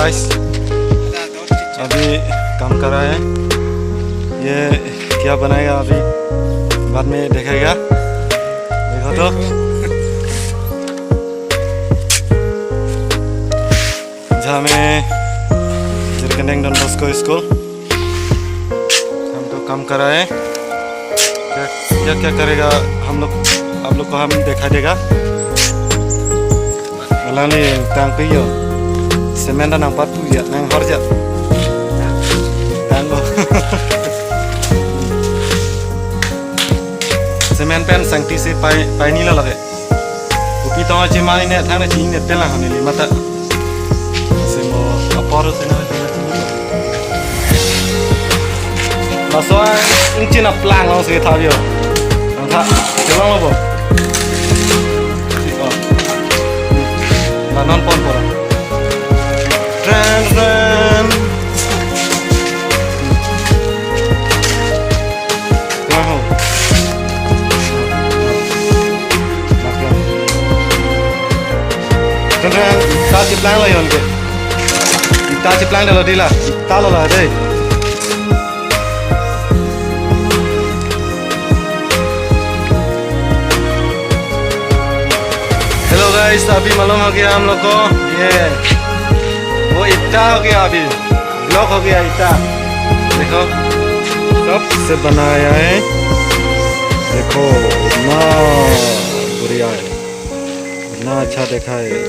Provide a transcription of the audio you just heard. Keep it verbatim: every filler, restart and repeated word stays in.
गाइस, अभी काम कर रहा है। ये क्या बनाएगा अभी, बाद में देखेगा। देखो तो, जहाँ में जरकंडैंग डॉन बॉस्को स्कूल, हम तो काम कर रहा है। क्या, क्या, क्या करेगा हम लोग, आप लोग को हम दिखा देगा। Alangli tangpi yo. Cement ta nangpatu ya, nanghor ya. Tanglo. Cement pen sangti si pai, pai ni lo lake. Kopi tong achi mani ne, thang ne chini ne pelang kami lima ta. Semo apor sena. Laso ingchin aplang long si thavio. Nangtha, chelang lo bo. Oh. Na non pon pora. Tren, tren. Wow. Tren, tren. Ta chiplang lo yon ke. Ta chiplang lo dei la. Ta lo la dei. Hello guys, अभी मालूम हो गया हम लोग को, ये वो ईटा हो गया, अभी ब्लॉक हो गया ईटा। देखो, कब से बनाया है, देखो इतना बढ़िया है, इतना अच्छा देखा है।